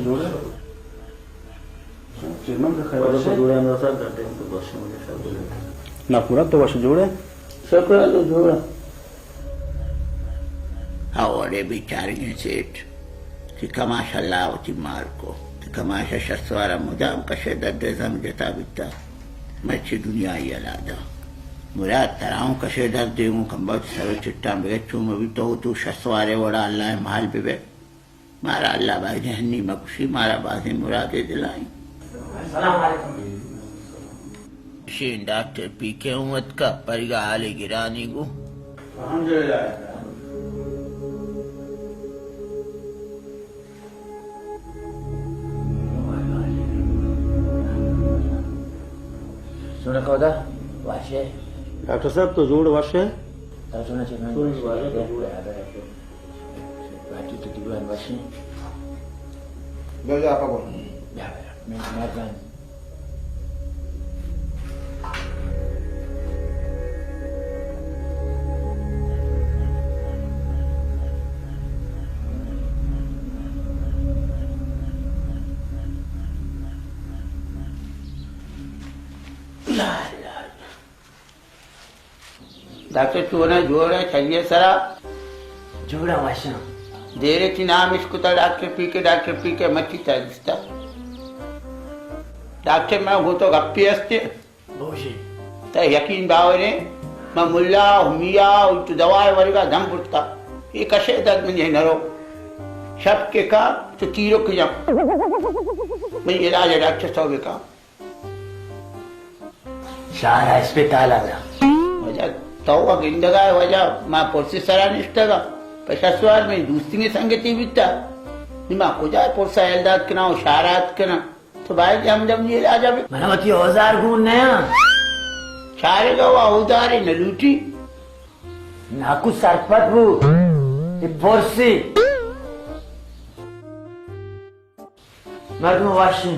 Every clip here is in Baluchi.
جوڑ ئے؟ چیئرمین کا خیال ہے؟ جوڑ ئے، اندر صاحب، ڈاکٹر تو بس مجھے سب جوڑ ئے۔ ناکورا تو وش جوڑ ئے؟ شکر ہے، تو جوڑ ئے۔ ہاں، اڑے بیچارگیں سیٹھ کہ کماش اللہ وتی مار کو، کہ کماش شسوارا مدام کشے درد زم جتا بیتا۔ مرچی دنیا ای علاجا۔ مراد تراؤں کشے درد دیگوں کمبا سر چٹاں بگے چون مبی تو تو شسوارے وڑا اللہ مال ببے۔ مارا اللہ بازیں ہنی مکشی، مارا بازیں مرادے دلائیں۔ السلام علیکم۔ شین ڈاکٹر پی کے اوں اتکا، پریگا حالے گرانی گو۔ الحمدللہ۔ سونا کودا واشے۔ ڈاکٹر صاحب تو جوڑ واشے؟ تو سونا چیئرمین واشے۔ راجی تو دیوان واشیں۔ بیا، بیا، آپ کو۔ بیا، بیا، میں مہربان۔ ڈاکٹر چونہ جوڑ ئے، چلیے سرا۔ جوڑا واشاں۔ دیرے تی نام اش کتا ڈاکٹر پی کے، ڈاکٹر پی کے مچی تا دستا۔ ڈاکٹر میں گو تو گپی استے۔ بوشی۔ تا یقین باوریں، میں ملا و میا و تو دوائے ورگا دم برتا۔ یہ کشے درد من یہ نرو۔ شپ کے کا تو تیرو کے جم۔ میں علاج ڈاکٹر تو بکا۔ شہر ء اسپتال ء۔ واجہ، تو ء گندگ ء واجہ، ما پرس ء سرا نشتگ ء۔ پہ شسوار منی دوستیں سنگتی بیتا۔ نی ما کجا پرس ء ہیل دات کناں و شہر ء ات کناں؟ تو باید ہمدم نی علاج ء بکن۔ من وتی اوزار گون نیاں۔ چارگ ء و اوزارے نہ لوٹی۔ ناکو سرپد بو۔ اے پرسی۔ مردم واشیں۔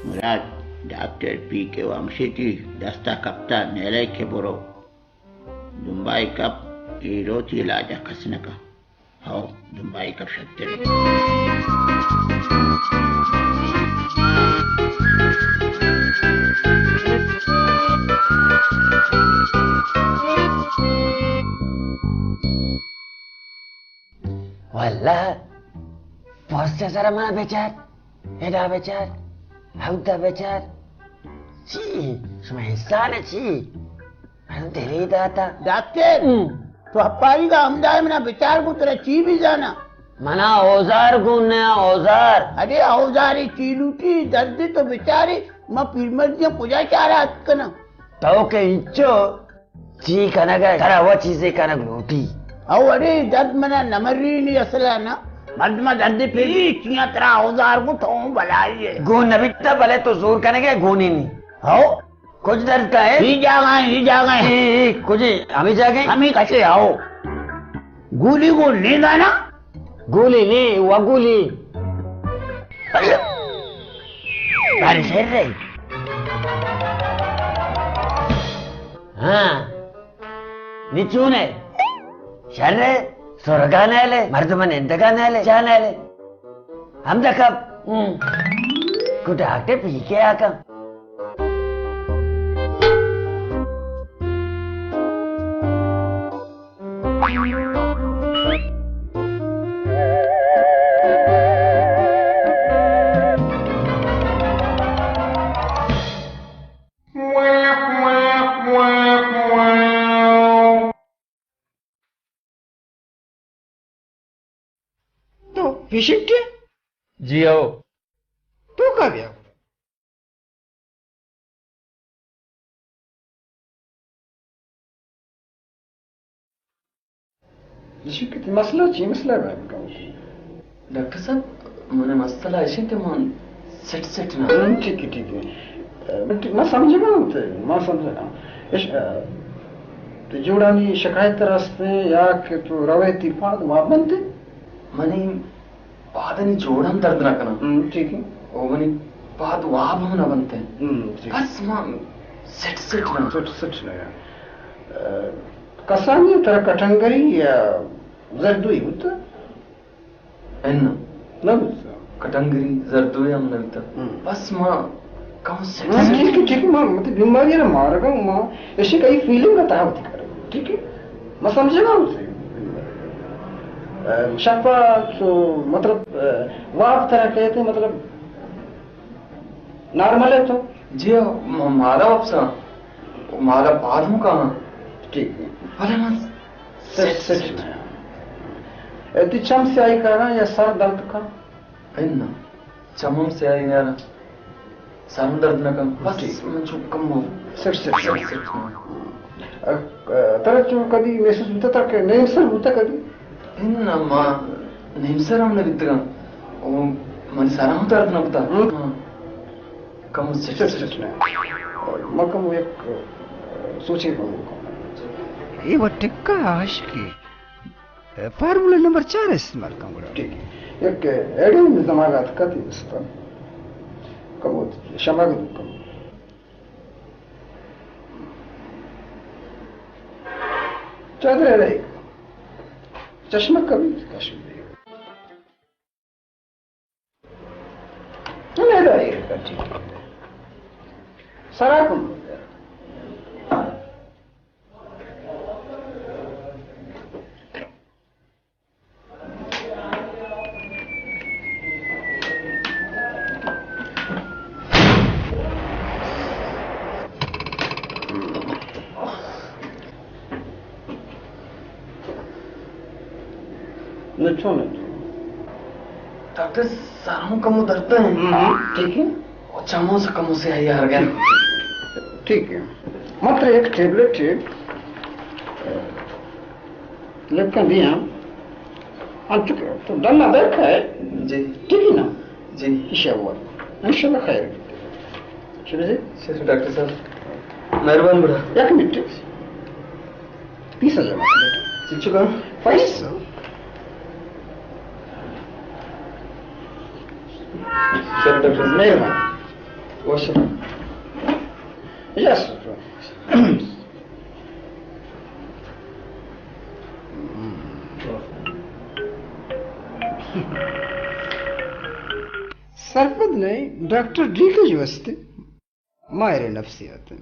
مراد، ڈاکٹر پی کے وامشیتی دستا کپتا، نیلے کہ برو۔ دمبائی کپ، اے روتی علاجہ کس نہ کا۔ ہو، دمبائی کپ شتر۔ واللہ، پرس ء سرا منا بچار، ادا بچار، ہدا بچار۔ چی؟ شما انسان چی؟ من دلی داتا۔ ڈاکٹر، ہم۔ تو ہپاری کا ہمدا منا بچار کو ترا چی بھی جانا؟ منا اوزار گون نیا اوزار۔ ارے اوزار چی لوٹی، درد تو بچاری، ما پیرمردیاں کجا چارات کنا؟ تو کہ انچو چی کنگ ء؟ ترا و چیزے کنگ لوٹی۔ او اڑے درد منا نمرینی اصلا نا۔ مردما درد پیری چیاں ترا اوزار گو تو بلائی ہے۔ گون نبیتا بلے تو زور کنگ ء گونی نی۔ ہو۔ کچھ درد کا ہے؟ ہی جاگا ہے، ہی جاگا ہے۔ اے، اے، کچھ ہمیں جاگے؟ ہمیں کسے آؤ۔ گولی گو نیندانا؟ گولی نی، و گولی۔ بارے شر رہی۔ ہاں۔ نی چون ہے؟ شر ہے؟ سرگا نیلے، مردم نندگا نیلے، جا نیلے۔ ہمدا کپ۔ ہم۔ کو ڈاکٹر پی کے آکا۔ تو پیشنٹ ہے؟ جی ہو۔ تو کا بیا؟ ایشی کہ تئی مسئلہ چی؟ مسئلہ بیان کن۔ ڈاکٹر صاحب، من مسئلہ ایشی کہ من سٹ سٹ نہ۔ ہم، ٹھیک ہے، ٹھیک ہے۔ اے، من ٹھیک، من سمجھگا ہوں تے، من سمجھگا ہوں۔ اش، اے، تو جوڑانی شکایت رستے یا کہ تو روے تی پاد واب بنتے؟ منی پادانی جوڑ ہم درد نہ کناں۔ ہم، ٹھیک ہے۔ او منی پاد واب ہم نہ بنتے۔ ہم، ٹھیک۔ بس من سٹ سٹ نہ۔ سٹ سٹ نہ۔ اے، کسانی ترا کٹنگری یا زردوئی بوتا؟ اناں۔ نہ بوتا۔ کٹنگری، زردوئی ہم نہ بوتا۔ ہم۔ بس ما کم سیٹ ہاں، سیٹ۔ ٹھیک ہے، ٹھیک ہے، ما، مطلب، بیماری ہے نا، مارگا ما، ایشی کئی فیلنگ کا تھا ہوتی کر۔ ٹھیک ہے؟ ما سمجھے گا اسے۔ اے، شفا تو، مطلب، اے، واب طرح کہتے ہیں، مطلب، نارمل ہے تو؟ جی، م-، مارا واپس آ، مارا بعد ہوں کہاں؟ ٹھیک ہے۔ بلے من سیٹ، سیٹ، سیٹ سیٹ۔ میں۔ اے، تی چم سیاہی کارا یا سر درد کا؟ ہے نا، چم ہم سیاہی نہ رہا، سر ہم درد نہ کم، بس ٹھیک۔ من چو کم ہو۔ Set, set, set, set. Set. اے، اے، ترا چو کدی محسوس ہوتا تھا کہ نیم سر ہوتا کدی؟ اناں، ما نیم سر ہم نہ بیتگاں۔ او منی سر ہم درد نہ کتا۔ ہم۔ ہاں۔ کم سچ سچ سچ۔ سچ نہ۔ ما کم یک سوچے کم۔ اے وت ٹکا عاشقی۔ فارمولا نمبر چار استعمال کن گڑا۔ ٹھیک ہے۔ یک ایڈے دماغ اتکا تی بستا۔ کم شمع کو کم۔ چادر ہے رہے۔ چشمہ کبھی کشم نہیں۔ ہمیں دا ایر کٹی۔ سرا کن۔ نہ چون ہے؟ ڈاکٹر، سر ہوں کمو درد ہے۔ ہم، ہم، ٹھیک ہے۔ اور چمو سے کمو سے ہے یار گیا۔ ٹھیک ہے۔ ماتر ایک ٹیبلٹ ہے۔ لکھن دیا۔ انچو کہ تو ڈن نہ دیکھا ہے۔ جی۔ ٹھیک ہے نا؟ جی۔ انشاءاللہ۔ انشاءاللہ خیر۔ شبہ جی؟ شکریہ ڈاکٹر صاحب۔ مہربان بڑا۔ یک منٹ۔ پیسہ جمع کر۔ چچو کا؟ پیسہ؟ شکریہ ڈاکٹر صاحب۔ مہربان۔ وش۔ یس۔ سرپد نہیں، ڈاکٹر ڈی کے جو استے ماہر نفسیات۔